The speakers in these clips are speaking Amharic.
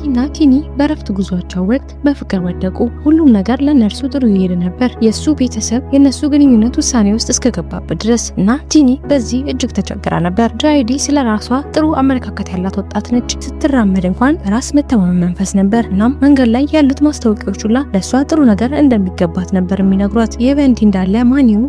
ሚኪና ቲኒ በረፍት ጉዟቸው ወቅት በፍቅር ወደቁ። ሁሉም ነገር ለእነርሱ ጥሩ ይሄድ ነበር። የእሱ ቤተሰብ የእነሱ ግንኙነት ውሳኔ ውስጥ እስከገባበት ድረስ እና ቲኒ በዚህ እጅግ ተቸግራ ነበር። ጃይዲ ስለ ራሷ ጥሩ አመለካከት ያላት ወጣት ነች። ስትራመድ እንኳን በራስ መተማመን መንፈስ ነበር። እናም መንገድ ላይ ያሉት ማስታወቂያዎች ሁላ ለእሷ ጥሩ ነገር እንደሚገባት ነበር የሚነግሯት። ይህ በእንዲህ እንዳለ ማኒው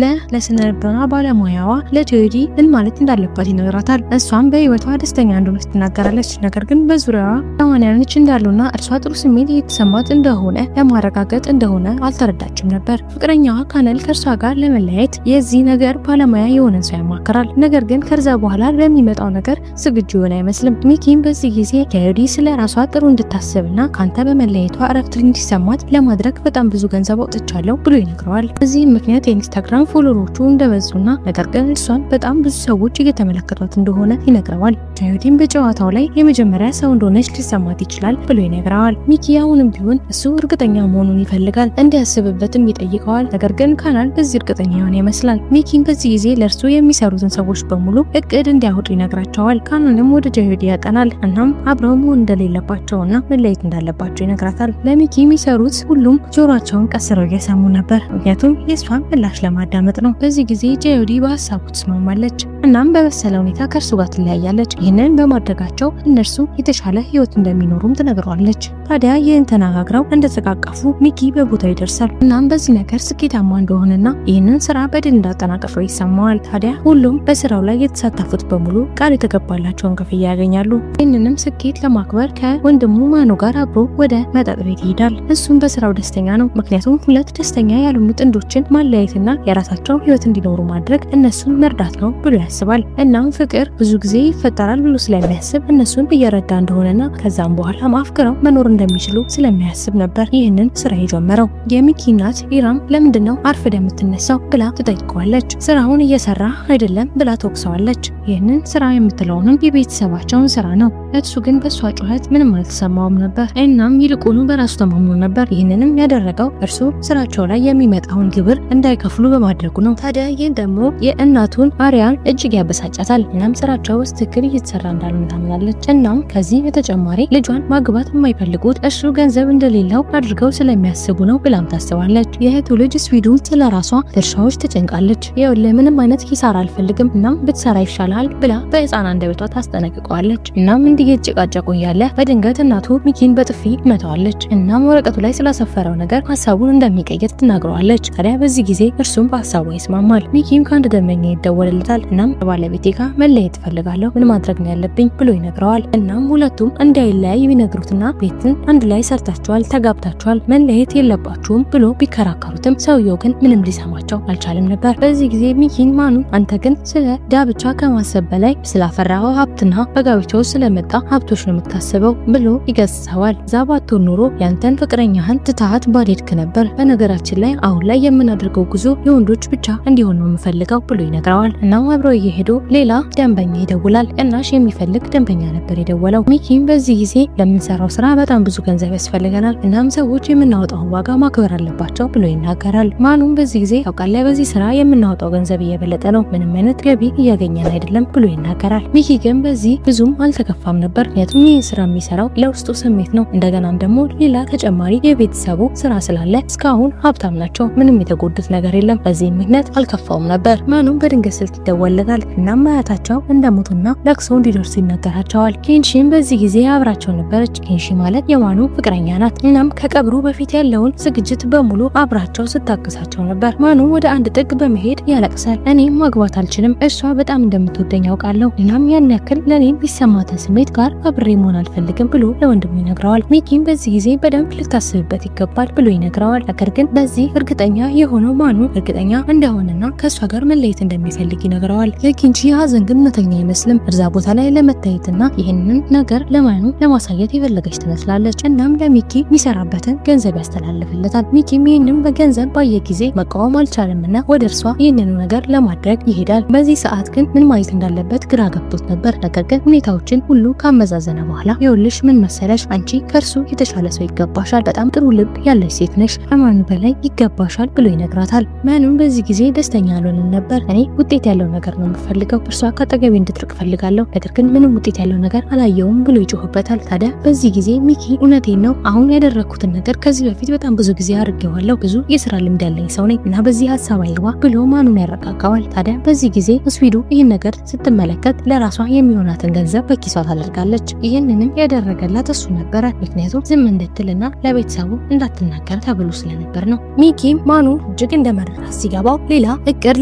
ለስነ ልቦና ባለሙያዋ ለጆይዲ ምን ማለት እንዳለባት ይነግራታል። እሷም በህይወቷ ደስተኛ እንደሆነች ትናገራለች። ነገር ግን በዙሪያዋ ተዋናዮች እንዳሉና እርሷ ጥሩ ስሜት እየተሰማት እንደሆነ ለማረጋገጥ እንደሆነ አልተረዳችም ነበር። ፍቅረኛዋ ካነል ከእርሷ ጋር ለመለያየት የዚህ ነገር ባለሙያ የሆነን ሰው ያማክራል። ነገር ግን ከዛ በኋላ ለሚመጣው ነገር ዝግጁ የሆነ አይመስልም። ሚኪም በዚህ ጊዜ ጃዮዲ ስለ ራሷ ጥሩ እንድታስብና ካንተ በመለየቷ እረፍት እንዲሰማት ለማድረግ በጣም ብዙ ገንዘብ አውጥቻለሁ ብሎ ይነግረዋል። በዚህም ምክንያት የኢንስታግራም follower ኦቹ እንደበዙና ነገር ግን እሷን በጣም ብዙ ሰዎች እየተመለከቷት እንደሆነ ይነግረዋል። ጃዮዲም በጨዋታው ላይ የመጀመሪያ ሰው እንደሆነች ሊሰማት ይችላል ብሎ ይነግረዋል። ሚኪ አሁንም ቢሆን እሱ እርግጠኛ መሆኑን ይፈልጋል፣ እንዲያስብበትም ይጠይቀዋል። ነገር ግን ካናል በዚህ እርግጠኛ የሆነ ይመስላል። ሚኪም በዚህ ጊዜ ለእርሱ የሚሰሩትን ሰዎች በሙሉ እቅድ እንዲያወጡ ይነግራቸዋል። ካናልም ወደ ጃዮዲ ያቀናል። እናም አብረው መሆን እንደሌለባቸውና መለየት እንዳለባቸው ይነግራታል። ለሚኪ የሚሰሩት ሁሉም ጆሯቸውን ቀስረው እየሰሙ ነበር፣ ምክንያቱም የእሷን ምላሽ ለማዳመጥ ነው። በዚህ ጊዜ ጃዮዲ በሀሳቡ ትስማማለች። እናም በበሰለ ሁኔታ ከእርሱ ጋር ትለያያለች። ይህንን በማድረጋቸው እነርሱ የተሻለ ህይወት እንደሚኖሩም ትነግረዋለች። ታዲያ ይህን ተነጋግረው እንደተቃቀፉ ሚኪ በቦታው ይደርሳል። እናም በዚህ ነገር ስኬታማ እንደሆነና ይህንን ስራ በድል እንዳጠናቀፈው ይሰማዋል። ታዲያ ሁሉም በስራው ላይ የተሳተፉት በሙሉ ቃል የተገባላቸውን ክፍያ ያገኛሉ። ይህንንም ስኬት ለማክበር ከወንድሙ ማኑ ጋር አብሮ ወደ መጠጥ ቤት ይሄዳል። እሱም በስራው ደስተኛ ነው። ምክንያቱም ሁለት ደስተኛ ያልሆኑ ጥንዶችን ማለያየትና የራሳቸው ህይወት እንዲኖሩ ማድረግ እነሱን መርዳት ነው ብሎ ያስባል። እናም ፍቅር ብዙ ጊዜ ይፈጠራል ብሎ ስለሚያስብ እነሱን እየረዳ እንደሆነና ከዛም በኋላ አፍቅረው መኖር እንደሚችሉ ስለሚያስብ ነበር ይህንን ስራ የጀመረው። የሚኪ እናት ኢራም ለምንድን ነው አርፍደ የምትነሳው ብላ ትጠይቀዋለች። ስራውን እየሰራ አይደለም ብላ ትወቅሰዋለች። ይህንን ስራ የምትለውንም የቤተሰባቸውን ስራ ነው። እሱ ግን በእሷ ጩኸት ምንም አልተሰማውም ነበር። እናም ይልቁኑ በራሱ ተማምኖ ነበር። ይህንንም ያደረገው እርሱ ስራቸው ላይ የሚመጣውን ግብር እንዳይከፍሉ በማድረጉ ነው። ታዲያ ይህ ደግሞ የእናቱን አሪያን እጅግ ያበሳጫታል። እናም ስራቸው ውስጥ ትክክል እየተሰራ እንዳልሆነ ታምናለች። እናም ከዚህ በተጨማሪ ልጇን ማግባት የማይፈልጉት እርሱ ገንዘብ እንደሌለው አድርገው ስለሚያስቡ ነው ብላም ታስባለች። የእህቱ ልጅ ስዊዱን ስለ ራሷ ድርሻዎች ትጨንቃለች። ይኸውልህ ምንም አይነት ኪሳራ አልፈልግም፣ እናም ብትሰራ ይሻልሃል ብላ በህፃን አንደበቷ ታስጠነቅቀዋለች። እናም እንዲህ እየተጨቃጨቁ እያለ በድንገት እናቱ ሚኪን በጥፊ መታዋለች። እናም ወረቀቱ ላይ ስላሰፈረው ነገር ሀሳቡን እንደሚቀይር ትናግረዋለች። ታዲያ በዚህ ጊዜ እርሱም በሀሳቡ ይስማማል። ሚኪም ከአንድ ደንበኛ ይደወልለታል። እናም ባለቤቴ ጋር መለየት እፈልጋለሁ፣ ምን ማድረግ ነው ያለብኝ ብሎ ይነግረዋል። እናም ሁለቱም እንዳይለያይ ቢነግሩትና ቤትን አንድ ላይ ሰርታችኋል፣ ተጋብታችኋል፣ መለየት የለባችሁም ብሎ ቢከራከሩትም ሰውየው ግን ምንም ሊሰማቸው አልቻለም ነበር። በዚህ ጊዜ ሚኪን ማኑ አንተ ግን ስለ ጋብቻ ከማሰብ በላይ ስላፈራኸው ሀብትና በጋብቻው ስለመጣ ሀብቶች ነው የምታስበው ብሎ ይገስጸዋል። እዛ ባትሆን ኖሮ ያንተን ፍቅረኛህን ትተሃት ባልሄድክ ነበር። በነገራችን ላይ አሁን ላይ የምናደርገው ጉዞ የወንዶች ብቻ እንዲሆን ነው የምፈልገው ብሎ ይነግረዋል። እናም አብረው እየሄዱ ሌላ ደንበኛ ይደውላል። ቅናሽ የሚፈልግ ደንበኛ ነበር የደወለው። ሚኪም በዚህ ጊዜ ለምንሰራው ስራ በጣም ብዙ ገንዘብ ያስፈልገናል፣ እናም ሰዎች የምናወጣውን ዋጋ ማክበር አለባቸው ብሎ ይናገራል። ማኑም በዚህ ጊዜ ታውቃለህ፣ በዚህ ስራ የምናወጣው ገንዘብ እየበለጠ ነው፣ ምንም አይነት ገቢ እያገኘን አይደለም ብሎ ይናገራል። ሚኪ ግን በዚህ ብዙም አልተከፋም ነበር። ምክንያቱም ይህ ስራ የሚሰራው ለውስጡ ስሜት ነው። እንደገናም ደግሞ ሌላ ተጨማሪ የቤተሰቡ ስራ ስላለ እስካሁን ሀብታም ናቸው፣ ምንም የተጎዱት ነገር የለም። በዚህ ምክንያት አልከፋውም ነበር። ማኑም በድንገት ስልክ ይደወልለታል። እናም አያታቸው እንደሞቱና ለቅሶ እንዲደርሱ ይነገራቸዋል። ኬንሺም በዚህ ጊዜ አብራቸው ነበረች። ኬንሺ ማለት የማኑ ፍቅረኛ ናት። እናም ከቀብሩ በፊት ያለውን ዝግጅት በሙሉ አብራቸው ስታግዛቸው ነበር። ማኑ ወደ አንድ ጥግ በመሄድ ያለቅሳል። እኔ ማግባት አልችልም፣ እሷ በጣም እንደምትወደኝ ያውቃለሁ። እናም ያን ያክል ለእኔ የሚሰማትን ስሜት ጋር አብሬ መሆን አልፈልግም ብሎ ለወንድሙ ይነግረዋል። ሚኪም በዚህ ጊዜ በደንብ ልታስብበት ይገባል ብሎ ይነግረዋል። ነገር ግን በዚህ እርግጠኛ የሆነው ማኑ እርግጠኛ እንደሆነና ከእሷ ጋር መለየት እንደሚፈልግ ይነግረዋል። የኪንቺ ሀዘን ግን እውነተኛ አይመስልም። እዛ ቦታ ላይ ለመታየትና ይህንን ነገር ለማኑ ለማሳየት የፈለገች ትመስላለች። እናም ለሚኪ የሚሰራበትን ገንዘብ ያስተላልፍለታል። ሚኪም ይህንን በገንዘብ ባየ ጊዜ መቃወም አልቻለምና ወደ እርሷ ይህንኑ ነገር ለማድረግ ይሄዳል። በዚህ ሰዓት ግን ምን ማየት እንዳለበት ግራ ገብቶት ነበር። ነገር ግን ሁኔታዎችን ሁሉ ካመዛዘነ በኋላ ይኸውልሽ ምን መሰለሽ፣ አንቺ ከእርሱ የተሻለ ሰው ይገባሻል፣ በጣም ጥሩ ልብ ያለሽ ሴት ነሽ፣ ከማኑ በላይ ይገባሻል ብሎ ይነግራታል። ማኑም በዚህ ጊዜ ደስተኛ አልሆነም ነበር። እኔ ውጤት ያለው ነገር ነው ነው የምፈልገው፣ እርሷ ከአጠገቤ እንድትርቅ ፈልጋለሁ፣ ነገር ግን ምንም ውጤት ያለው ነገር አላየውም ብሎ ይጮህበታል። ታዲያ በዚህ ጊዜ ሚኪ እውነቴን ነው፣ አሁን ያደረግኩትን ነገር ከዚህ በፊት በጣም ብዙ ጊዜ አድርጌዋለሁ፣ ብዙ የስራ ልምድ ያለኝ ሰው ነኝ እና በዚህ ሀሳብ አይግባ ብሎ ማኑን ያረጋጋዋል። ታዲያ በዚህ ጊዜ ስዊዱ ይህን ነገር ስትመለከት ለራሷ የሚሆናትን ገንዘብ በኪሷ ታደርጋለች። ይህንንም ያደረገላት እሱ ነበረ። ምክንያቱም ዝም እንድትልና ለቤተሰቡ እንዳትናገር ተብሎ ስለነበር ነው። ሚኪም ማኑ እጅግ እንደመረራት ሲገባው ሌላ እቅድ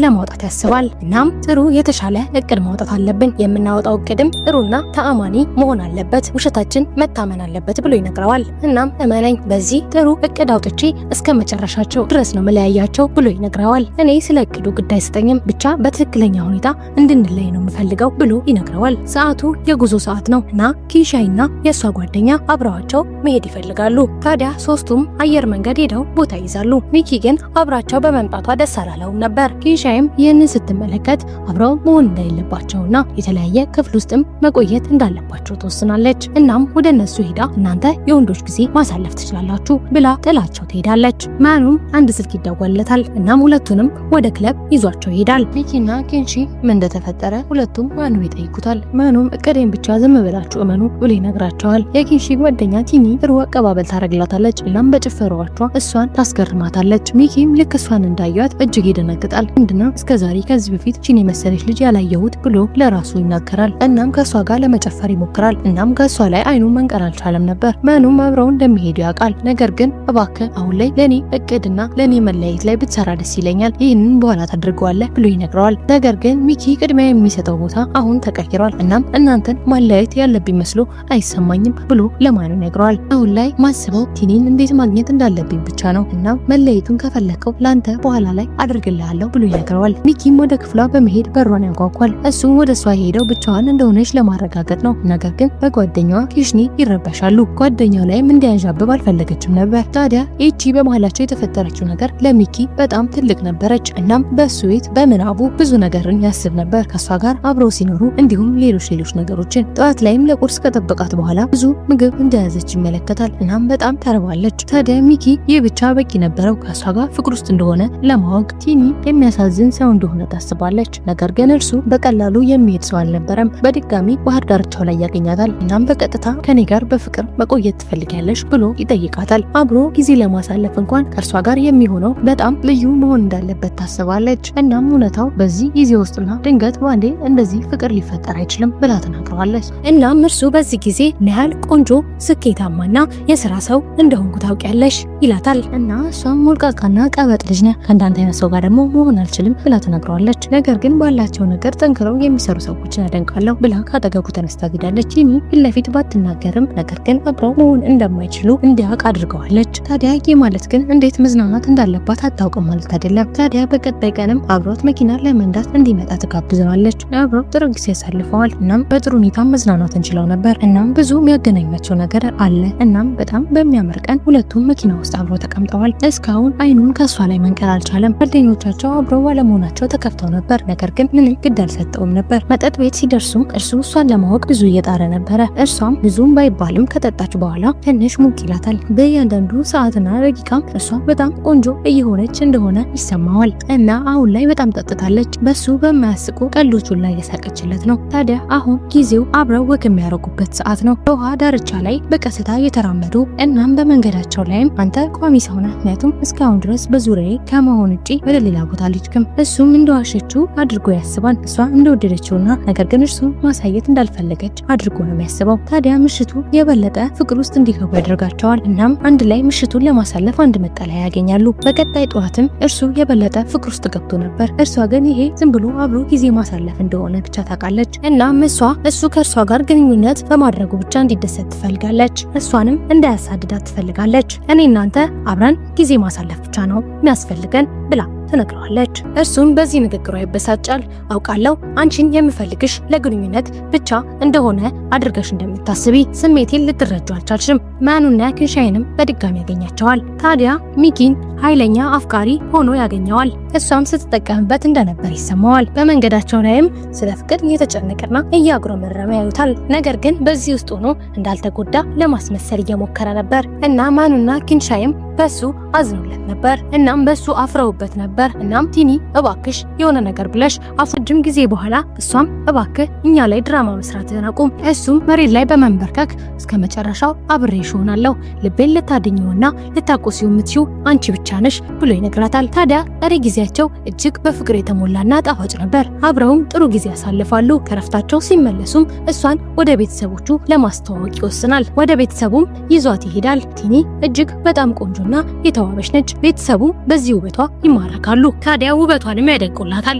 ለማውጣት ያስባል። እናም ጥሩ የተሻለ እቅድ ማውጣት አለብን፣ የምናወጣው እቅድም ጥሩና ተአማኒ መሆን አለበት፣ ውሸታችን መታመን አለበት ብሎ ይነግረዋል። እናም እመነኝ በዚህ ጥሩ እቅድ አውጥቼ እስከ መጨረሻቸው ድረስ ነው መለያያቸው ብሎ ይነግረዋል። እኔ ስለ እቅዱ ግድ አይሰጠኝም፣ ብቻ በትክክለኛ ሁኔታ እንድንለይ ነው የምፈልገው ብሎ ይነግረዋል። ሰዓቱ የጉዞ ሰዓት ነው እና ኪንሻይና የእሷ ጓደኛ አብረዋቸው መሄድ ይፈልጋሉ። ታዲያ ሶስቱም አየር መንገድ ሄደው ቦታ ይይዛሉ። ሚኪ ግን አብራቸው በመምጣቷ ደስ አላለውም ነበር። ኪንሻይም ይህንን ስትመለከት አብረው መሆን እንደሌለባቸውና የተለያየ ክፍል ውስጥም መቆየት እንዳለባቸው ትወስናለች። እናም ወደ እነሱ ሄዳ እናንተ የወንዶች ጊዜ ማሳለፍ ትችላላችሁ ብላ ጥላቸው ትሄዳለች። ማኑም አንድ ስልክ ይደወልለታል። እናም ሁለቱንም ወደ ክለብ ይዟቸው ይሄዳል። ሚኪና ኪንሺ ምን እንደተፈጠረ ሁለቱም ማኑ ይጠይቁታል። ማኑም እቅዴን ብቻ ዝም ብላችሁ እመኑ ብሎ ይነግራቸዋል። የኪንሺ ጓደኛ ቲኒ ጥሩ አቀባበል ታደርግላታለች። እናም በጭፈራዎቿ እሷን ታስገርማታለች። ሚኪም ልክ እሷን እንዳያት እጅግ ይደነግጣል። ምንድነው እስከዛሬ ከዚህ በፊት ቺን የመሰለች ልጅ ያላየሁት ብሎ ለራሱ ይናገራል። እናም ከእሷ ጋር ለመጨፈር ይሞክራል። እናም ከእሷ ላይ አይኑ መንቀል አልቻለም ነበር። ማኑም አብረው እንደሚሄዱ ያውቃል። ነገር ግን እባክህ አሁን ላይ ለኔ እቅድና ለኔ መለያየት ላይ ብትሰራ ደስ ይለኛል፣ ይህንን በኋላ ታድርገዋለህ ብሎ ይነግረዋል። ነገር ግን ሚኪ ቅድሚያ የሚሰጠው ቦታ አሁን ተቀይሯል። እናም እናንተን ማለያየት ያለብኝ መስሎ አይሰማኝም ብሎ ለማኑ ይነግረዋል። አሁን ላይ ማስበው ቲኒን እንዴት ማግኘት እንዳለብኝ ብቻ ነው። እናም መለየቱን ከፈለከው ላንተ በኋላ ላይ አድርግልሃለሁ ብሎ ይነግረዋል። ሚኪም ወደ ክፍሏ በመሄድ በሯን ያንኳኳል። እሱም ወደ እሷ የሄደው ብቻዋን እንደሆነች ለማረጋገጥ ነው። ነገር ግን በጓደኛዋ ኪሽኒ ይረበሻሉ። ጓደኛው ላይም እንዲያንዣብብ አልፈለገችም ነበር። ታዲያ ይቺ በመሀላቸው የተፈጠረችው ነገር ለሚኪ በጣም ትልቅ ነበረች። እናም በእሱ ቤት በምናቡ ብዙ ነገርን ያስብ ነበር፣ ከእሷ ጋር አብረው ሲኖሩ እንዲሁም ሌሎች ነገሮችን። ጠዋት ላይም ለቁርስ ከጠበቃት በኋላ ብዙ ምግብ እንደያዘች ይመለከታል። እናም በጣም ተርባለች። ታዲያ ሚኪ ይህ ብቻ በቂ ነበረው ከእሷ ጋር ፍቅር ውስጥ እንደሆነ ለማወቅ። ቲኒ የሚያሳዝን ሰው እንደሆነ ታስባለች። ነገር ግን እርሱ በቀላሉ የሚሄድ ሰው አልነበረም። በድጋሚ ባህር ዳርቻው ላይ ያገኛታል። እናም በቀጥታ ከኔ ጋር በፍቅር መቆየት ትፈልጊያለሽ ብሎ ይጠይቃታል። አብሮ ጊዜ ለማሳለፍ እንኳን ከእርሷ ጋር የሚሆነው በጣም ልዩ መሆን እንዳለበት ታስባለች። እናም እውነታው በዚህ ጊዜ ውስጥና ድንገት በአንዴ እንደዚህ ፍቅር ሊፈጠር አይችልም ብላ ተናግረዋለች። እናም እርሱ በዚህ ጊዜ ምን ያህል ቆንጆ ስኬታማና የስራ ሰው እንደሆንኩ ታውቂያለሽ ይላታል። እና እሷም ሞልቃቃና ቀበጥ ልጅ ነህ፣ ከእንዳንተ አይነት ሰው ጋር ደግሞ መሆን አልችልም ብላ ተናግረዋለች። ነገር ግን ባላቸው ነገር ጠንክረው የሚሰሩ ሰዎችን አደንቃለሁ ብላ ካጠገቡ ተነስታ ትሄዳለች። ቲኒ ፊት ለፊት ባትናገርም ነገር ግን አብረው መሆን እንደማይችሉ እንዲያውቅ አድርገዋለች። ታዲያ ይህ ማለት ግን እንዴት መዝናናት እንዳለባት አታውቅም ማለት አይደለም። ታዲያ በቀጣይ ቀንም አብሯት መኪና ለመንዳት እንዲመጣ ትጋብዘዋለች። አብረው ጥሩ ጊዜ ያሳልፈዋል። እናም በጥሩ ሁኔታ መዝናናት እንችለው ነበር። እናም ብዙ የሚያገናኛቸው ነገር አለ። እናም በጣም በሚያምር ቀን ሁለቱም መኪና ውስጥ አብረው ተቀምጠዋል። እስካሁን አይኑን ከእሷ ላይ መንቀል አልቻለም። ጓደኞቻቸው አብረው ባለመሆናቸው ተከፍተው ነበር። ነገር ግን ምንም ግድ አልሰጠውም ነበር። መጠጥ ቤት ሲደርሱም እርሱ እሷን ለማወቅ ብዙ እየጣረ ነበረ። እርሷም ብዙም ባይባልም ከጠጣች በኋላ ትንሽ ሙቅ ይላታል። በእያንዳንዱ ሰዓትና ደቂቃም እሷ በጣም ቆንጆ እየሆነች እንደሆነ ይሰማዋል። እና አሁን ላይ በጣም ጠጥታለች። በሱ በማያስቁ ቀልዶቹን ላይ እየሳቀችለት ነው። ታዲያ አሁን ጊዜው አብረው walk የሚያደርጉበት ሰዓት ነው። በውሃ ዳርቻ ላይ በቀስታ እየተራመዱ እናም በመንገዳቸው ላይም አንተ ቋሚ ሰው ነህ፣ ምክንያቱም እስካሁን ድረስ በዙሪያዬ ከመሆን ውጪ ወደ ሌላ ቦታ አልሄድክም። እሱም እንደዋሸችው አድርጎ ያስባል። እሷ እንደወደደችውና ነገር ግን እርሱ ማሳየት እንዳልፈለገች አድርጎ ነው የሚያስበው። ታዲያ ምሽቱ የበለጠ ፍቅር ውስጥ እንዲገቡ ያደርጋቸዋል። እናም አንድ ላይ ምሽቱን ለማሳለፍ አንድ መጠለያ ያገኛሉ። በቀጣይ ጠዋትም እርሱ የበለጠ ፍቅር ውስጥ ገብቶ ነበር። እርሷ ግን ይሄ ዝም ብሎ አብሮ ጊዜ ማሳለፍ እንደሆነ ብቻ ታውቃለች። እናም እሷ እሱ ከእርሷ ጋር ግንኙነት በማድረጉ ብቻ እንዲደሰት ትፈልጋለች። እሷንም እንዳያሳድዳት ትፈልጋለች። እኔ እናንተ አብረን ጊዜ ማሳለፍ ብቻ ነው የሚያስፈልገን ብላ ትነግረዋለች። እርሱም በዚህ ንግግሯ ይበሳጫል። አውቃለሁ አንቺን የምፈልግሽ ለግንኙነት ብቻ እንደሆነ አድርገሽ እንደምታስቢ ስሜቴን ልትረጁ አልቻልሽም። ማኑና ክንሻይንም በድጋሚ ያገኛቸዋል። ታዲያ ሚኪን ኃይለኛ አፍቃሪ ሆኖ ያገኘዋል። እሷም ስትጠቀምበት እንደነበር ይሰማዋል። በመንገዳቸው ላይም ስለ ፍቅር እየተጨነቀና እያጉረመረመ ያዩታል። ነገር ግን በዚህ ውስጥ ሆኖ እንዳልተጎዳ ለማስመሰል እየሞከረ ነበር እና ማኑና ኪንሻይም በሱ አዝኖለት ነበር። እናም በሱ አፍረውበት ነበር። እናም ቲኒ እባክሽ የሆነ ነገር ብለሽ አፉ ከረጅም ጊዜ በኋላ እሷም እባክህ እኛ ላይ ድራማ መስራትህን አቁም፣ እሱም መሬት ላይ በመንበርከክ እስከ መጨረሻው አብሬሽ እሆናለሁ፣ ልቤን ልታድኚውና ልታቆሲው የምትችይው አንቺ ብቻ ነሽ ብሎ ይነግራታል። ታዲያ ቀሪ ጊዜያቸው እጅግ በፍቅር የተሞላና ጣፋጭ ነበር። አብረውም ጥሩ ጊዜ ያሳልፋሉ። ከረፍታቸው ሲመለሱም እሷን ወደ ቤተሰቦቹ ለማስተዋወቅ ይወስናል። ወደ ቤተሰቡም ይዟት ይሄዳል። ቲኒ እጅግ በጣም ቆንጆና የተዋበች ነች። ቤተሰቡ በዚህ ውበቷ ይማረካሉ። ታዲያ ውበቷንም ያደንቁላታል።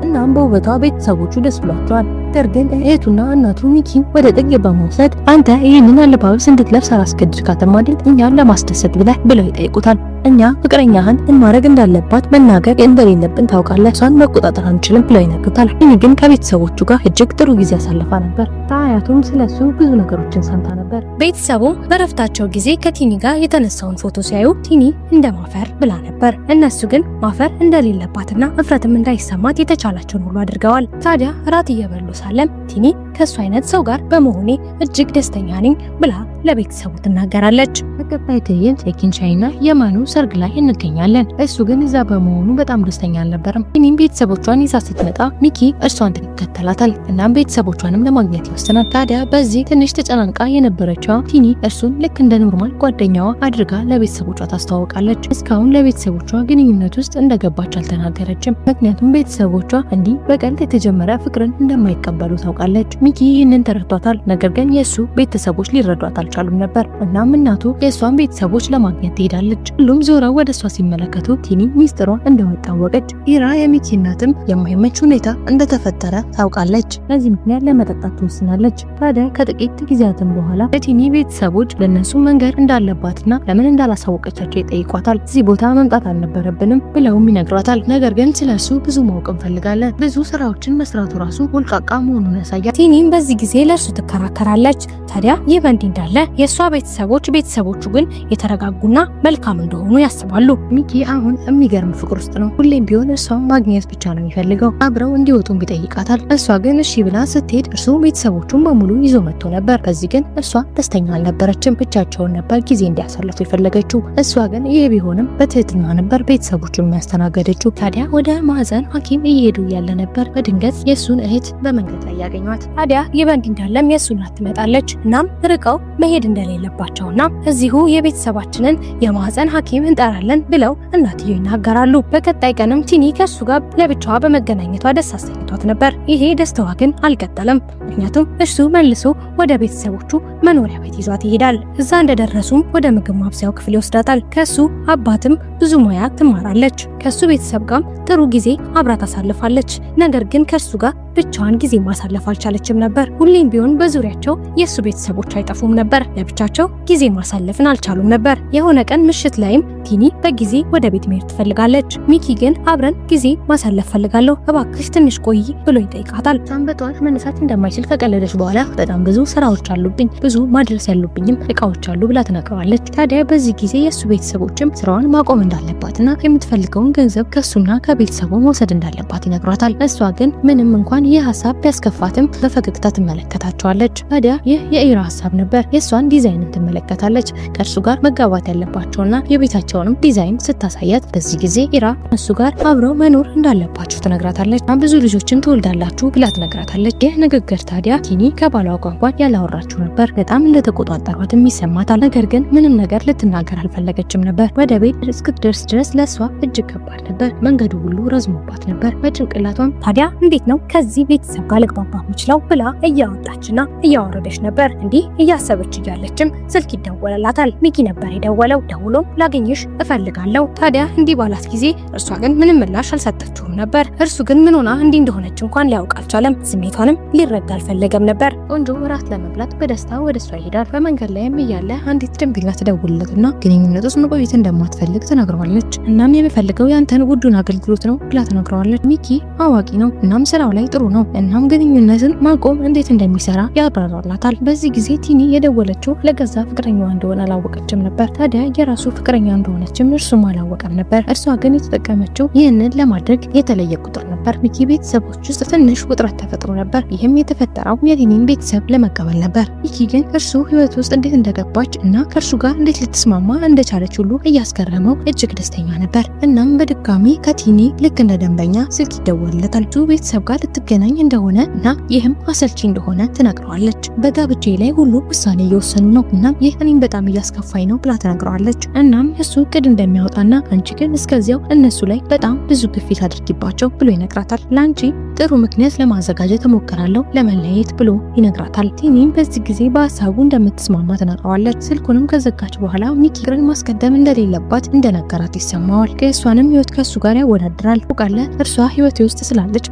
እናም በውበቷ ቤተሰቦቹ ደስ ብሏቸዋል። ነገር ግን እህቱና እናቱ ሚኪን ወደ ጥግ በመውሰድ አንተ ይህንን አለባበስ እንድትለብስ አላስገድድካትም አይደል? እኛን ለማስደሰት ብለህ ብለው ይጠይቁታል። እኛ ፍቅረኛህን ምን ማድረግ እንዳለባት መናገር እንደሌለብን ታውቃለህ፣ እሷን መቆጣጠር አንችልም ብለው ይነግሩታል። ቲኒ ግን ከቤተሰቦቹ ጋር እጅግ ጥሩ ጊዜ አሳልፋ ነበር። ከአያቱም ስለሱ ብዙ ነገሮችን ሰምታ ነበር። ቤተሰቡም በረፍታቸው ጊዜ ከቲኒ ጋር የተነሳውን ፎቶ ሲያዩ ቲኒ እንደማፈር ብላ ነበር። እነሱ ግን ማፈር እንደሌለባትና እፍረትም እንዳይሰማት የተቻላቸውን ሁሉ አድርገዋል። ታዲያ እራት እየበሉ ሳለም ቲኒ ከእሱ አይነት ሰው ጋር በመሆኔ እጅግ ደስተኛ ነኝ ብላ ለቤተሰቡ ትናገራለች። በቀጣይ ትዕይንት የኪንሻይና የማኑ ሰርግ ላይ እንገኛለን። እሱ ግን እዛ በመሆኑ በጣም ደስተኛ አልነበረም። ቲኒም ቤተሰቦቿን ይዛ ስትመጣ ሚኪ እርሷን ይከተላታል። እናም ቤተሰቦቿንም ለማግኘት ይወስናል። ታዲያ በዚህ ትንሽ ተጨናንቃ የነበረችዋ ቲኒ እርሱን ልክ እንደ normal ጓደኛዋ አድርጋ ለቤተሰቦቿ ታስተዋውቃለች። እስካሁን ለቤተሰቦቿ ግንኙነት ውስጥ እንደገባች አልተናገረችም። ምክንያቱም ቤተሰቦቿ እንዲህ በቀልድ የተጀመረ ፍቅርን እንደማይቀበሉ ታውቃለች። ሚኪ ይህንን ተረድቷታል። ነገር ግን የእሱ ቤተሰቦች ሊረዷት አልቻሉም ነበር። እናም እናቱ የእሷን ቤተሰቦች ለማግኘት ትሄዳለች። ሁሉም ዞረው ወደ እሷ ሲመለከቱ ቲኒ ሚስጥሯ እንደወጣ አወቀች። ኢራ የሚኪ እናትም የማይመች ሁኔታ እንደተፈጠረ ታውቃለች። በዚህ ምክንያት ለመጠጣት ትወስናለች። ታዲያ ከጥቂት ጊዜያትም በኋላ የቲኒ ቤተሰቦች ለእነሱ መንገር እንዳለባትና ለምን እንዳላሳወቀቻቸው ይጠይቋታል። እዚህ ቦታ መምጣት አልነበረብንም ብለውም ይነግሯታል። ነገር ግን ስለ እሱ ብዙ ማወቅ እንፈልጋለን። ብዙ ስራዎችን መስራቱ ራሱ ወልቃቃ መሆኑን ያሳያል። ቲኒም በዚህ ጊዜ ለእርሱ ትከራከራለች። ታዲያ ይህ በእንዲህ እንዳለ የእሷ ቤተሰቦች ቤተሰቦቹ ግን የተረጋጉና መልካም እንደሆኑ ያስባሉ። ሚኪ አሁን የሚገርም ፍቅር ውስጥ ነው። ሁሌም ቢሆን እሷን ማግኘት ብቻ ነው የሚፈልገው። አብረው እንዲወጡም ይጠይቃታል። እሷ ግን እሺ ብላ ስትሄድ እርሱ ቤተሰቦቹን በሙሉ ይዞ መጥቶ ነበር። በዚህ ግን እሷ ደስተኛ አልነበረችም። ብቻቸውን ነበር ጊዜ እንዲያሳልፉ የፈለገችው። እሷ ግን ይህ ቢሆንም በትህትና ነበር ቤተሰቦቹን የሚያስተናገደችው። ታዲያ ወደ ማህፀን ሐኪም እየሄዱ እያለ ነበር በድንገት የእሱን እህት በመንገድ ላይ ያገኟት። ታዲያ ይህ በእንዲህ እንዳለም የእሱ እናት ትመጣለች። እናም ርቀው መሄድ እንደሌለባቸውና እዚሁ የቤተሰባችንን የማህፀን ሐኪም እንጠራለን ብለው እናትየው ይናገራሉ። በቀጣይ ቀንም ቲኒ ከእሱ ጋር ለብቻዋ በመገናኘቷ ደስ አሰኝቷት ነበር። ይሄ ደስታዋ ግን አልቀጠለም። ምክንያቱም እርሱ መልሶ ወደ ቤተሰቦቹ መኖሪያ ቤት ይዟት ይሄዳል። እዛ እንደደረሱም ወደ ምግብ ማብሰያው ክፍል ይወስዳታል። ከሱ አባትም ብዙ ሙያ ትማራለች። ከሱ ቤተሰብ ጋርም ጥሩ ጊዜ አብራ ታሳልፋለች። ነገር ግን ከእርሱ ጋር ብቻዋን ጊዜ ማሳለፍ አልቻለችም ነበር። ሁሌም ቢሆን በዙሪያቸው የእሱ ቤተሰቦች አይጠፉም ነበር። ለብቻቸው ጊዜ ማሳለፍን አልቻሉም ነበር። የሆነ ቀን ምሽት ላይም ቲኒ በጊዜ ወደ ቤት መሄድ ትፈልጋለች። ሚኪ ግን አብረን ጊዜ ማሳለፍ ፈልጋለሁ፣ እባክሽ ትንሽ ቆይ ብሎ ይጠይቃታል። እሷም በጠዋት መነሳት እንደማይችል ከቀለደች በኋላ በጣም ብዙ ስራዎች አሉብኝ፣ ብዙ ማድረስ ያሉብኝም እቃዎች አሉ ብላ ትነግረዋለች። ታዲያ በዚህ ጊዜ የእሱ ቤተሰቦችም ስራዋን ማቆም እንዳለባትና የምትፈልገውን ገንዘብ ከእሱና ከቤተሰቡ መውሰድ እንዳለባት ይነግሯታል። እሷ ግን ምንም እንኳን ይህ ሀሳብ ቢያስከፋትም በፈገግታ ትመለከታቸዋለች። ታዲያ ይህ የኢራ ሀሳብ ነበር። የእሷን ዲዛይንን ትመለከታለች። ከእርሱ ጋር መጋባት ያለባቸውና የቤታቸውንም ዲዛይን ስታሳያት በዚህ ጊዜ ኢራ እሱ ጋር አብረው መኖር እንዳለባቸው ትነግራታለች። ብዙ ልጆችን ትወልዳላችሁ ብላ ትነግራታለች። ይህ ንግግር ታዲያ ቲኒ ከባሏ ጋር እንኳን ያላወራችው ነበር። በጣም እንደተቆጣጠሯትም ይሰማታል። ነገር ግን ምንም ነገር ልትናገር አልፈለገችም ነበር። ወደ ቤት እስክትደርስ ድረስ ለእሷ እጅግ ከባድ ነበር። መንገዱ ሁሉ ረዝሞባት ነበር። በጭንቅላቷም ታዲያ እንዴት ነው ከዚህ ቤተሰብ ጋር ልግባባ የምችለው ብላ እያወጣችና እያወረደች ነበር። እንዲህ እያሰበች እያለችም ስልክ ይደወልላታል። ሚኪ ነበር የደወለው። ደውሎም ላገኝሽ እፈልጋለሁ። ታዲያ እንዲህ ባላት ጊዜ እርሷ ግን ምንም ምላሽ አልሰጠችውም ነበር። እርሱ ግን ምን ሆና እንዲህ እንደሆነች እንኳን ሊያውቅ አልቻለም። ስሜቷንም ሊረዳ አልፈለገም ነበር። ቆንጆ እራት ለመብላት በደስታ ወደ እሷ ይሄዳል። በመንገድ ላይም እያለ አንዲት ደንበኛ ትደውልለትና ግንኙነት ውስጥ መቆየት እንደማትፈልግ ትነግረዋለች። እናም የምፈልገው ያንተን ውዱን አገልግሎት ነው ብላ ትነግረዋለች። ሚኪ አዋቂ ነው፣ እናም ስራው ላይ ጥሩ ነው። እናም ግንኙነትን ማቆም እንዴት እንደሚሰራ ያብራራላታል። በዚህ ጊዜ ቲኒ የደወለችው ለገዛ ፍቅረኛዋ እንደሆነ አላወቀችም ነበር። ታዲያ የራሱ ፍቅረኛ እንደሆነችም እርሱም አላወቀም ነበር። እርሷ ግን የተጠቀመችው ይህንን ለማድረግ የተለየ ቁጥር ነበር። ነበር። ሚኪ ቤተሰቦች ውስጥ ትንሽ ውጥረት ተፈጥሮ ነበር። ይህም የተፈጠረው የቲኒን ቤተሰብ ለመቀበል ነበር። ሚኪ ግን እርሱ ህይወት ውስጥ እንዴት እንደገባች እና ከእርሱ ጋር እንዴት ልትስማማ እንደቻለች ሁሉ እያስገረመው እጅግ ደስተኛ ነበር። እናም በድጋሚ ከቲኒ ልክ እንደ ደንበኛ ስልክ ይደወልለታል። እሱ ቤተሰብ ጋር ልትገናኝ እንደሆነ እና ይህም አሰልቺ እንደሆነ ትነግረዋለች። በጋብቻ ላይ ሁሉ ውሳኔ እየወሰኑ ነው እና ይህ እኔም በጣም እያስከፋኝ ነው ብላ ትነግረዋለች። እናም እሱ እቅድ እንደሚያወጣና አንቺ ግን እስከዚያው እነሱ ላይ በጣም ብዙ ግፊት አድርጊባቸው ብሎ ይነግራታል። ለአንቺ ጥሩ ምክንያት ለማዘጋጀት እሞክራለሁ ለመለየት ብሎ ይነግራታል። ቲኒም በዚህ ጊዜ በሀሳቡ እንደምትስማማ ትነግረዋለች። ስልኩንም ከዘጋች በኋላ ሚኪ ፍቅርን ማስቀደም እንደሌለባት እንደነገራት ይሰማዋል። ከእሷንም ህይወት ከእሱ ጋር ያወዳድራል። ታውቃለህ እርሷ ህይወቴ ውስጥ ስላለች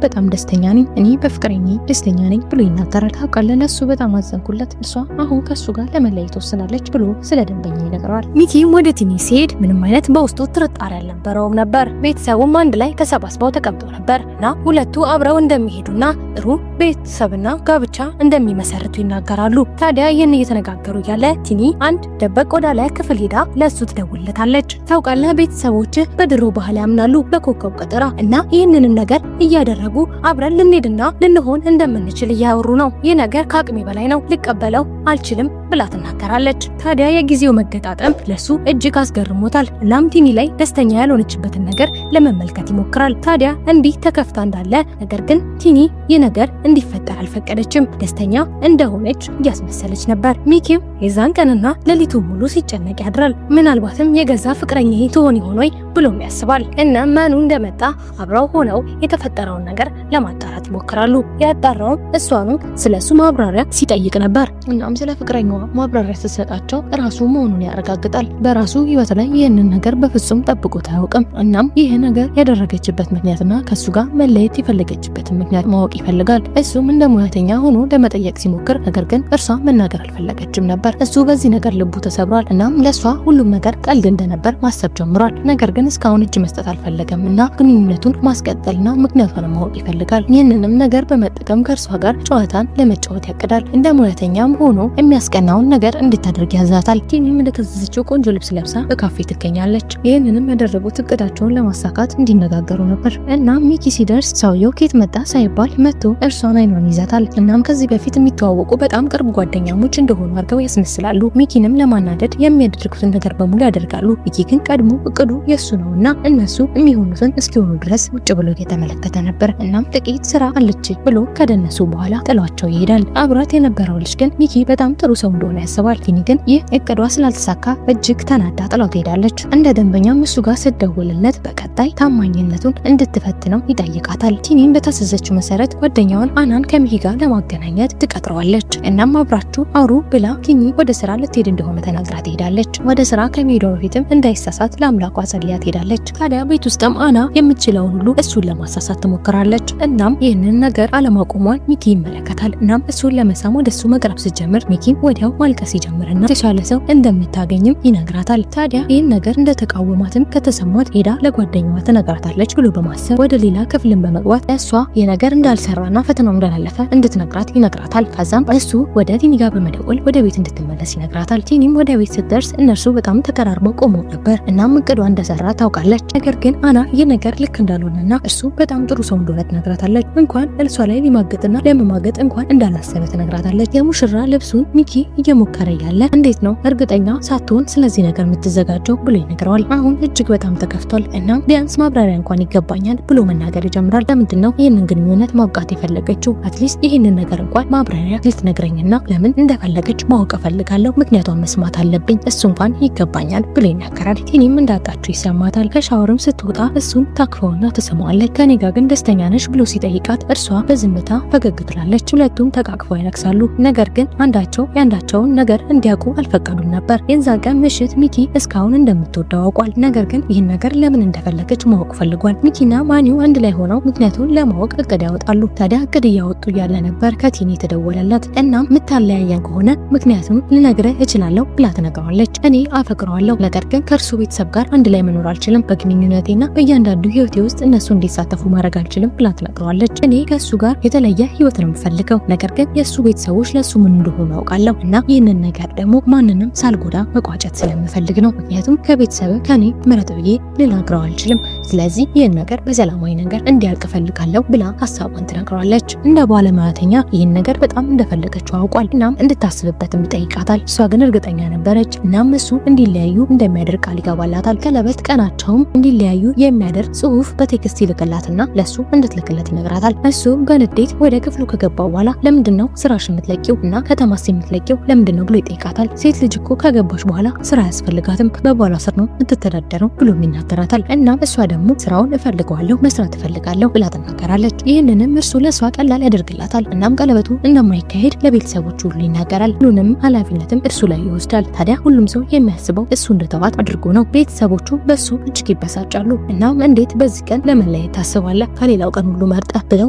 በጣም ደስተኛ ነኝ፣ እኔ በፍቅረኛዬ ደስተኛ ነኝ ብሎ ይናገራል። ታውቃለህ ለእሱ በጣም አዘንኩለት፣ እርሷ አሁን ከእሱ ጋር ለመለየት ወስናለች ብሎ ስለ ደንበኛ ይነግረዋል። ሚኪም ወደ ቲኒ ሲሄድ ምንም አይነት በውስጡ ጥርጣሬ አልነበረውም ነበር። ቤተሰቡም አንድ ላይ ተሰባስበው ተቀምጠው ነበር እና ሁለቱ አብረው እንደሚሄዱና ጥሩ ቤተሰብና ጋብቻ እንደሚመሰርቱ ይናገራሉ። ታዲያ ይህን እየተነጋገሩ እያለ ቲኒ አንድ ደበቅ ወዳለ ክፍል ሄዳ ለእሱ ትደውልለታለች። ታውቃለህ ቤተሰቦችህ በድሮ ባህል ያምናሉ በኮከብ ቀጠራ እና ይህንንም ነገር እያደረጉ አብረን ልንሄድና ልንሆን እንደምንችል እያወሩ ነው። ይህ ነገር ከአቅሜ በላይ ነው፣ ልቀበለው አልችልም ብላ ትናገራለች። ታዲያ የጊዜው መገጣጠም ለሱ እጅግ አስገርሞታል። እናም ቲኒ ላይ ደስተኛ ያልሆነችበትን ነገር ለመመልከት ይሞክራል። ታዲያ እንዲህ ተከፍታ እንዳለ ነገር ግን ቲኒ ይህ ነገር እንዲፈጠር አልፈቀደችም። ደስተኛ እንደሆነች እያስመሰለች ነበር። ሚኪም የዛን ቀንና ሌሊቱ ሙሉ ሲጨነቅ ያድራል። ምናልባትም የገዛ ፍቅረኛዬ ትሆን ይሆን ወይ ብሎም ያስባል። እና መኑ እንደመጣ አብረው ሆነው የተፈጠረውን ነገር ለማጣራት ይሞክራሉ። ያጣራውም እሷኑ ስለሱ ማብራሪያ ሲጠይቅ ነበር። እናም ስለ ፍቅረኛዋ ማብራሪያ ስትሰጣቸው ራሱ መሆኑን ያረጋግጣል። በራሱ ህይወት ላይ ይህንን ነገር በፍጹም ጠብቆት አያውቅም። እናም ይህ ነገር ያደረገችበት ምክንያትና ከሱ ጋር መለየት የፈለገችበትን ምክንያት ማወቅ ይፈልጋል። እሱም እንደ ሙያተኛ ሆኖ ለመጠየቅ ሲሞክር፣ ነገር ግን እርሷ መናገር አልፈለገችም ነበር። እሱ በዚህ ነገር ልቡ ተሰብሯል። እናም ለእሷ ሁሉም ነገር ቀልድ እንደነበር ማሰብ ጀምሯል። ነገር ግን እስካሁን እጅ መስጠት አልፈለገም እና ግንኙነቱን ማስቀጠልና ምክንያቷን ማወቅ ይፈልጋል። ይህንንም ነገር በመጠቀም ከእርሷ ጋር ጨዋታን ለመጫወት ያቅዳል። እንደ ሙያተኛም ሆኖ የሚያስቀናውን ነገር እንድታደርግ ያዛታል። ቲኒም እንደታዘዘችው ቆንጆ ልብስ ለብሳ በካፌ ትገኛለች። ይህንንም ያደረጉት እቅዳቸውን ለማሳካት እንዲነጋገሩ ነበር። እናም ሚኪ ሲደርስ ሰውየው ኬት መጣ ሳይባል መጥቶ እርሷን አይኗን ይዛታል። እናም ከዚህ በፊት የሚተዋወቁ በጣም ቅርብ ጓደኛሞች እንደሆኑ አድርገው ያስመስላሉ። ሚኪንም ለማናደድ የሚያደርጉትን ነገር በሙሉ ያደርጋሉ። ሚኪ ግን ቀድሞ እቅዱ የእሱ ነውና እነሱ የሚሆኑትን እስኪሆኑ ድረስ ውጭ ብሎ እየተመለከተ ነበር። እናም ጥቂት ስራ አለች ብሎ ከደነሱ በኋላ ጥሏቸው ይሄዳል። አብሯት የነበረው ልጅ ግን ሚኪ በጣም ጥሩ ሰው እንደሆነ ያስባል። ቲኒ ግን ይህ እቅዷ ስላልተሳካ እጅግ ተናዳ ጥላው ትሄዳለች። እንደ ደንበኛም እሱ ጋር ስትደውልለት በቀጣይ ታማኝነቱን እንድትፈትነው ይጠይቃታል። ቲኒም በታዘዘችው መሰረት ጓደኛዋን አናን ከሚኪ ጋር ለማገናኘት ትቀጥረዋለች። እናም አብራችሁ አውሩ ብላ ቲኒ ወደ ስራ ልትሄድ እንደሆነ ተናግራ ትሄዳለች። ወደ ስራ ከመሄዷ በፊትም እንዳይሳሳት ለአምላኳ ጸልያ ትሄዳለች። ታዲያ ቤት ውስጥም አና የምትችለውን ሁሉ እሱን ለማሳሳት ትሞክራለች። እናም ይህንን ነገር አለማቆሟን ሚኪ ይመለከታል። እናም እሱን ለመሳም ወደ እሱ መቅረብ ስትጀምር ሚኪም ወዲያው ማልቀስ ይጀምርና የተሻለ ሰው እንደምታገኝም ይነግራታል። ታዲያ ይህን ነገር እንደተቃወማትም ከተሰማት ሄዳ ለጓደኛዋ ትነግራታለች ብሎ በማሰብ ወደ ሌላ ክፍልን በመግባት እሷ ይህ ነገር እንዳልሰራና ፈተናው እንዳላለፈ እንድትነግራት ይነግራታል። ከዛም እሱ ወደ ቲኒ ጋር በመደወል ወደ ቤት እንድትመለስ ይነግራታል። ቲኒም ወደ ቤት ስትደርስ እነርሱ በጣም ተቀራርበው ቆመው ነበር። እናም እቅዷ እንደሰራ ታውቃለች። ነገር ግን አና ይህ ነገር ልክ እንዳልሆነና እርሱ በጣም ጥሩ ሰው እንደሆነ ትነግራታለች። እንኳን እርሷ ላይ ሊማግጥና ለመማገጥ እንኳን እንዳላሰበ ትነግራታለች። የሙሽራ ልብሱን ሚኪ እየሞከረ ያለ እንዴት ነው እርግጠኛ ሳትሆን ስለዚህ ነገር የምትዘጋጀው ብሎ ይነግረዋል። አሁን እጅግ በጣም ተከፍቷል። እናም ቢያንስ ማብራሪያ እንኳን ይገባኛል ብሎ መናገር ይጀምራል። ለምንድን ነው ይህንን ግንኙነት ማብቃት የፈለገችው? at least ይህንን ነገር እንኳን ማብራሪያ ልትነግረኝና ለምን እንደፈለገች ማወቅ እፈልጋለሁ። ምክንያቷን መስማት አለብኝ። እሱ እንኳን ይገባኛል ብሎ ይናገራል። ቲኒም እንዳጣችው ይሰማታል። ከሻወርም ስትወጣ እሱን ታክፈውና ትስመዋለች። ከኔ ጋር ግን ደስተኛ ነሽ ብሎ ሲጠይቃት እርሷ በዝምታ ፈገግ ትላለች። ሁለቱም ተቃቅፈው ያለቅሳሉ። ነገር ግን አንዳቸው የአንዳቸውን ነገር እንዲያውቁ አልፈቀዱም ነበር። የዛን ቀን ምሽት ሚኪ እስካሁን እንደምትወደው አውቋል። ነገር ግን ይህን ነገር ለምን እንደፈለገች ማወቅ ፈልጓል። ሚኪና ማኒው አንድ ላይ ሆነው ምክንያቱን ለማወቅ እቅድ ያወጣሉ። ታዲያ እቅድ እያወጡ እያለ ነበር ከቲኒ የተደወለላት። እናም ምታለያየን ከሆነ ምክንያቱም ልነግርህ እችላለሁ ብላ ትነግረዋለች። እኔ አፈቅረዋለሁ፣ ነገር ግን ከእርሱ ቤተሰብ ጋር አንድ ላይ መኖር አልችልም። በግንኙነቴና በእያንዳንዱ ህይወቴ ውስጥ እነሱ እንዲሳተፉ ማድረግ አልችልም ብላ ትነግረዋለች። እኔ ከእሱ ጋር የተለየ ህይወት ነው የምፈልገው፣ ነገር ግን የእሱ ቤተሰቦች ለእሱ ምን እንደሆኑ አውቃለሁ እና ይህንን ነገር ደግሞ ማንንም ሳልጎዳ መቋጨት ስለምፈልግ ነው። ምክንያቱም ከቤተሰብ ከኔ ምረጥ ብዬ ልነግረው አልችልም። ስለዚህ ይህን ነገር በሰላማዊ ነገር እንዲያልቅ እፈልጋለሁ ብላ ሀሳቧን ትነግረዋለች። እንደ ባለሙያተኛ ይህን ነገር በጣም እንደፈለገችው አውቋል። እናም እንድታስብበትም ይጠይቃታል። እሷ ግን እርግጠኛ ነበረች። እናም እሱ እንዲለያዩ እንደሚያደርግ ቃል ይገባላታል። ቀለበት ቀናቸውም እንዲለያዩ የሚያደርግ ጽሁፍ በ text ይልክላትና ለሱ እንድትልክለት ይነግራታል። እሱ በንዴት ወደ ክፍሉ ከገባ በኋላ ለምንድን ነው ስራሽ የምትለቂው እና ከተማስ የምትለቂው ለምንድን ነው ብሎ ይጠይቃታል። ሴት ልጅ እኮ ካገባች በኋላ ስራ አያስፈልጋትም፣ በባሏ ስር ነው የምትተዳደረው ብሎም ይናገራታል። እናም እሷ ደግሞ ስራውን እፈልገዋለሁ፣ መስራት እፈልጋለሁ ብላ ትናገራለች። ይህንንም እርሱ ለእሷ ቀላል ያደርግላታል። እናም ቀለበቱ እንደማይካሄድ ለቤተሰቦቹ ሁሉ ይናገራል። ሁሉንም ኃላፊነትም እርሱ ላይ ይወስዳል። ታዲያ ሁሉም ሰው የሚያስበው እሱ እንደተዋት አድርጎ ነው። ቤተሰቦቹ በሱ እጅግ ይበሳጫሉ። እናም እንዴት በዚህ ቀን ለመለየት ታስባለህ ከሌላው ቀን ሁሉ መርጠህ ብለው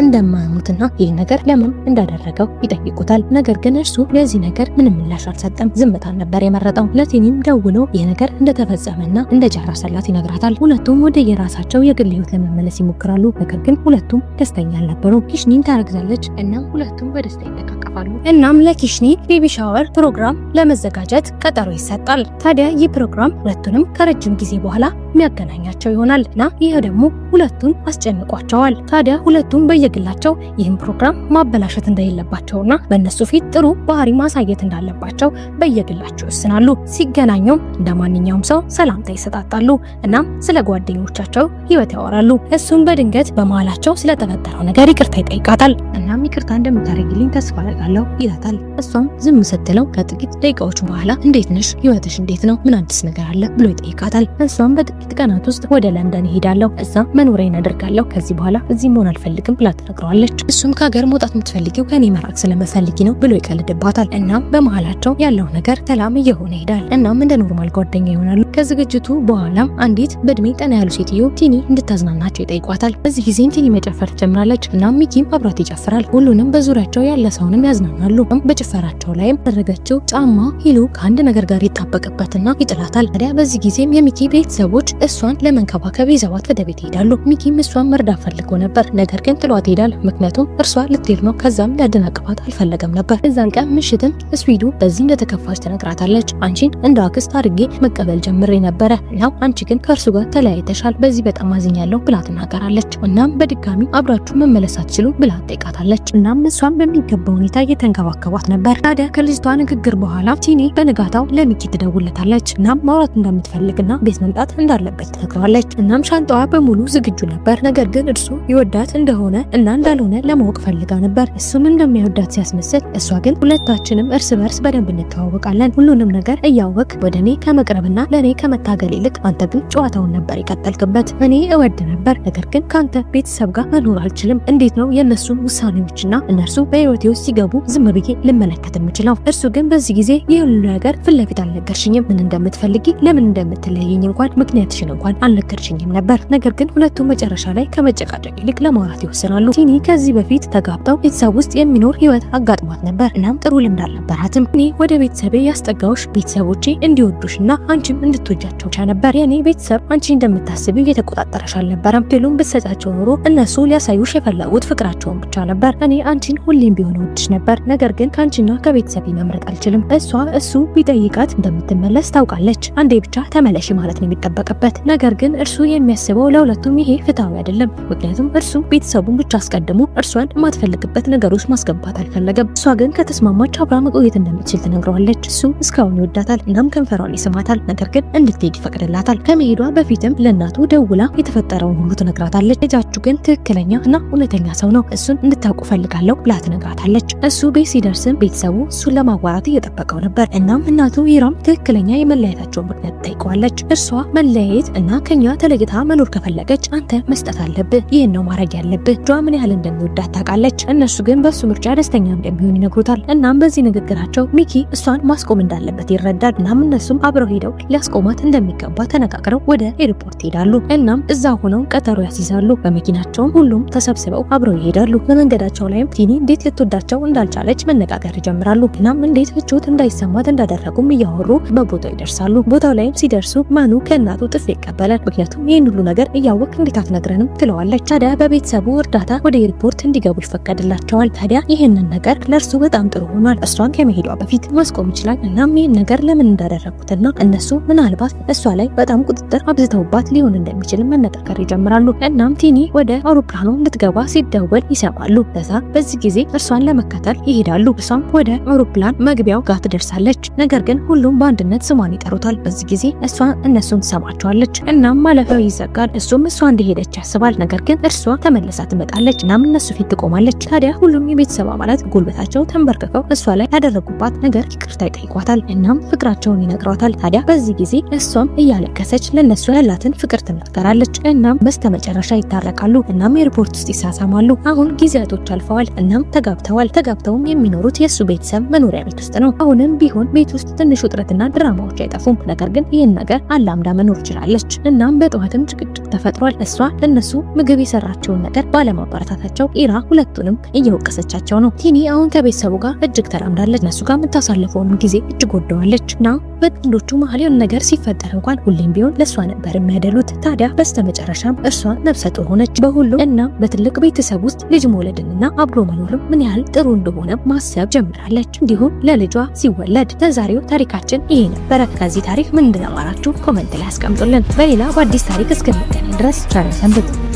እንደማያምኑትና ይህ ነገር ለምን እንዳደረገው ይጠይቁታል። ነገር ግን እርሱ ለዚህ ነገር ምንም ምላሽ አልሰጠም። ዝምታን ነበር የመረጠው። ለቲኒም ደውሎ ይህ ነገር እንደተፈጸመና እንደጨረሰላት ይነግራታል። ሁለቱም ወደ የራሳቸው የግል ህይወት ለመመለስ ይሞክራሉ። ነገር ግን ሁለቱም ደስተኛ አልነበሩ። ኪሽኒን ታረግዛለች። እናም ሁለቱም በደስታ ይተቃቀፋሉ። እናም ለኪሽኒ baby shower ፕሮግራም ለመዘጋጀት ቀጠሮ ይሰጣል። ታዲያ ይህ ፕሮግራም ሁለቱንም ከረጅም ጊዜ በኋላ የሚያገናኛቸው ይሆናል እና ይህ ደግሞ ሁለቱን አስጨንቋቸዋል። ታዲያ ሁለቱም በየግላቸው ይህን ፕሮግራም ማበላሸት እንደሌለባቸውና በእነሱ ፊት ጥሩ ባህሪ ማሳየት እንዳለባቸው በየግላቸው ይወስናሉ። ሲገናኙም እንደ ማንኛውም ሰው ሰላምታ ይሰጣጣሉ። እናም ስለ ጓደኞቻቸው ህይወት ያወራሉ። እሱም በድንገት በመሃላቸው ስለተፈጠረው ነገር ይቅርታ ይጠይቃታል። እናም ይቅርታ እንደምታደርጊልኝ ተስፋ አደርጋለሁ ይላታል። እሷም ዝም ስትለው ከጥቂት ደቂቃዎች በኋላ እንዴት ነሽ? ህይወትሽ እንዴት ነው? ምን አዲስ ነገር አለ? ብሎ ይጠይቃታል። እሷም በጥቂት ቀናት ውስጥ ወደ ለንደን እሄዳለሁ፣ እዛ መኖሪያን አደርጋለሁ፣ ከዚህ በኋላ እዚህ መሆን አልፈልግም ብላ ትነግረዋለች። እሱም ከሀገር መውጣት የምትፈልጊው ከኔ መራቅ ስለምፈልጊ ነው ብሎ ይቀልድባታል። እናም በመሃላቸው ያለው ነገር ሰላም እየሆነ ይሄዳል። እናም እንደ normal ጓደኛ ይሆናሉ። ከዝግጅቱ በኋላም አንዲት በእድሜ ጠና ያሉ ሴትዮ ቲኒ እንድታዝናናቸው ይጠይቋታል። በዚህ ጊዜም ቲኒ መጨፈር ትጀምራለች። እናም ሚኪም አብሯት ይጨፍራል። ሁሉንም በዙሪያቸው ያለ ሰውንም ያዝናናሉ። በጭፈራቸው ላይም ያደረገችው ጫማ heel ኡ ከአንድ ነገር ጋር ይጣበቅበትና ይጥላታል። ታዲያ በዚህ ጊዜም የሚኪ ቤተሰቦች እሷን ለመንከባከብ ይዘዋት ወደ ቤት ይሄዳሉ። ሚኪም እሷን መርዳት ፈልጎ ነበር፣ ነገር ግን ጥሏት ይሄዳል። ምክንያቱም እርሷ ልትሄድ ነው። ከዛም ሊያደናቅፋት አልፈለገም ነበር። እዛን ቀን ምሽትም ስዊዱ በዚህ እንደተከፋች ትነግራታለች። አንቺን እንደ አክስት አድርጌ መቀበል ጀምሬ ነበረ፣ እናም አንቺ ግን ከእርሱ ጋር ተለያይተሻል፣ በዚህ በጣም አዝኛለሁ ብላ ትናገራለች። እናም በድጋሚ አብራችሁ መመለስ አትችሉ ብላ ትጠይቃታለች። እናም እሷን በሚገባ ሁኔታ እየተንከባከቧት ነበር። ታዲያ ከልጅቷ ንግግር በኋላ ቲኒ በንጋታው ለሚኪ ትደውልለታለች። እናም ማውራት እንደምትፈልግና ቤት መምጣት እንዳለበት ትነግረዋለች። እናም ሻንጣዋ በሙሉ ዝግጁ ነበር። ነገር ግን እርሱ ይወዳት እንደሆነ እና እንዳልሆነ ለማወቅ ፈልጋ ነበር። እሱም እንደሚወዳት ሲያስመስል፣ እሷ ግን ሁለታችንም እርስ በርስ በደንብ እንተዋወቃለን፣ ሁሉንም ነገር እያወቅ ወደ እኔ ከመቅረብና ለእኔ ከመታገል ይልቅ አንተ ግን ጨዋታውን ነበር የቀጠልክበት። እኔ እወድ ነበር፣ ነገር ግን ከአንተ ቤተሰብ ጋር መኖር አልችልም። እንዴት ነው የእነሱን ውሳኔዎችና እነርሱ በህይወቴ ውስጥ ሲገቡ ዝም ብዬ ልመለከት የምችለው? እርሱ ግን በዚህ ጊዜ ይህ ሁሉ ነገር ፊት ለፊት አልነገርሽኝም። ምን እንደምትፈልጊ ለምን እንደምትለይኝ እንኳን ምክንያትሽን እንኳን አልነገርሽኝም ነበር። ነገር ግን ሁለቱ መጨረሻ ላይ ከመጨቃጨቅ ይልቅ ለማውራት ይወስናሉ። ቲኒ ከዚህ በፊት ተጋብተው ቤተሰብ ውስጥ የሚኖር ህይወት አጋጥሟት ነበር። እናም ጥሩ ልምድ አልነበራትም። እኔ ወደ ቤተሰቤ ያስጠጋውሽ ቤተሰቦቼ እንዲወዱሽና አንቺም እንድትወጃቸው ብቻ ነበር። የኔ ቤተሰብ አንቺ እንደምታስቢው እየተቆጣጠረሽ አልነበረም። ድሉን ብትሰጫቸው ኖሮ እነሱ ሊያሳዩሽ የፈለጉት ፍቅራቸውን ብቻ ነበር። እኔ አንቺን ሁሌም ቢሆን እወድሽ ነበር፣ ነገር ግን ከአንቺና ከቤተሰቤ መምረጥ አልችልም። እሷ እሱ ቢጠይቃት እንደምትመለስ ታውቃለች። አንዴ ብቻ ተመለሽ ማለት ነው የሚጠበቅበት። ነገር ግን እርሱ የሚያስበው ለሁለቱም ይሄ ፍትሃዊ አይደለም። ምክንያቱም እርሱ ቤተሰቡን ብቻ አስቀድሞ እርሷን የማትፈልግበት ነገር ውስጥ ማስገባት አልፈለገም። እሷ ግን ከተስማማች አብራ መቆየት እንደምትችል ትነግረዋለች። እሱ እስካሁን ይወዳታል፣ እናም ከንፈሯን ይስማታል። ነገር ግን እንድትሄድ ይፈቅድላታል። ከመሄዷ በፊትም ለእናቱ ደውላ የተፈጠረውን ሁሉ ትነግራታለች። ልጃችሁ ግን ትክክለኛ እና እውነተኛ ሰው ነው፣ እሱን እንድታውቁ ፈልጋለሁ ብላ ትነግራታለች። እሱ ቤት ሲደርስም ቤተሰቡ እሱን ለማዋራት እየጠበቀው ነበር። እናም እናቱ ኢራም ትክክለኛ የመለያየታቸውን ምክንያት ትጠይቀዋለች። እርሷ መለያየት እና ከኛ ተለይታ መኖር ከፈለገች አንተ መስጠት አለብህ፣ ይህን ነው ማድረግ ያለብህ። ልጇ ምን ያህል እንደሚወዳት ታውቃለች። እነሱ ግን በእሱ ምርጫ ደስተኛ እንደሚሆን ይነግሩታል። እናም በዚህ ንግግራቸው ሚኪ እሷን ማስቆም እንዳለበት ይረዳል። እናም እነሱም አብረው ሄደው ሊያስቆማት እንደሚገባ ተነጋግረው ወደ ኤርፖርት ይሄዳሉ። እናም እዛ ሆነው ቀጠሮ ያስይዛሉ። በመኪናቸውም ሁሉም ተሰብስበው አብረው ይሄዳሉ። በመንገዳቸው ላይም ቲኒ እንዴት ልትወዳቸው እንዳልቻለች መነጋገር ይጀምራሉ። እናም እንዴት ምቾት እንዳይሰማት እንዳደረጉም እያወሩ በቦታው ይደርሳሉ። ቦታው ላይም ሲደርሱ ማኑ ከእናቱ ጥፊ ይቀበላል። ምክንያቱም ይህን ሁሉ ነገር እያወቅ እንዴት አትነግረንም ትለዋለች። ታዲያ በቤተሰቡ እርዳታ ወደ ኤርፖርት እንዲገቡ ይፈቀድላቸዋል። ታዲያ ይህንን ነገር ለእርሱ በጣም ጥሩ ሆኗል። እሷን ከመሄዷ በፊት ማስቆም ይችላል። እናም ይህን ነገር ለምን እንዳደረጉትና እነሱ ምን ምናልባት እሷ ላይ በጣም ቁጥጥር አብዝተውባት ሊሆን እንደሚችል መነጋገር ይጀምራሉ። እናም ቲኒ ወደ አውሮፕላኑ እንድትገባ ሲደወል ይሰማሉ። ከዛ በዚህ ጊዜ እርሷን ለመከተል ይሄዳሉ። እሷም ወደ አውሮፕላን መግቢያው ጋር ትደርሳለች። ነገር ግን ሁሉም በአንድነት ስሟን ይጠሩታል። በዚህ ጊዜ እሷ እነሱን ትሰማቸዋለች። እናም ማለፊያው ይዘጋል። እሱም እሷ እንደሄደች ያስባል። ነገር ግን እርሷ ተመልሳ ትመጣለች። እናም እነሱ ፊት ትቆማለች። ታዲያ ሁሉም የቤተሰብ አባላት ጉልበታቸው ተንበርክከው እሷ ላይ ያደረጉባት ነገር ይቅርታ ይጠይቋታል። እናም ፍቅራቸውን ይነግሯታል። ታዲያ በዚህ ጊዜ እሷም እያለቀሰች ለነሱ ያላትን ፍቅር ትናገራለች። እናም በስተመጨረሻ ይታረቃሉ። እናም ኤርፖርት ውስጥ ይሳሳማሉ። አሁን ጊዜያቶች አልፈዋል። እናም ተጋብተዋል። ተጋብተውም የሚኖሩት የእሱ ቤተሰብ መኖሪያ ቤት ውስጥ ነው። አሁንም ቢሆን ቤት ውስጥ ትንሽ ውጥረትና ድራማዎች አይጠፉም። ነገር ግን ይህን ነገር አላምዳ መኖር ችላለች። እናም በጠዋትም ጭቅጭቅ ተፈጥሯል። እሷ ለነሱ ምግብ የሰራቸውን ነገር ባለማበረታታቸው ኢራ ሁለቱንም እየወቀሰቻቸው ነው። ቲኒ አሁን ከቤተሰቡ ጋር እጅግ ተላምዳለች። እነሱ ጋር የምታሳልፈውን ጊዜ እጅግ ወደዋለች እና በጥንዶቹ መሀል የሆነ ነገር ሲፈጠር እንኳን ሁሌም ቢሆን ለእሷ ነበር የሚያደሉት። ታዲያ በስተመጨረሻም እርሷ ነፍሰ ጡር ሆነች። በሁሉም እና በትልቅ ቤተሰብ ውስጥ ልጅ መውለድንና አብሮ መኖርም ምን ያህል ጥሩ እንደሆነ ማሰብ ጀምራለች። እንዲሁም ለልጇ ሲወለድ። ለዛሬው ታሪካችን ይሄ ነበረ። ከዚህ ታሪክ ምን እንደተማራችሁ comment ላይ አስቀምጡልን። በሌላ በአዲስ ታሪክ እስክንገናኝ ድረስ ቸር ሰንብቱ።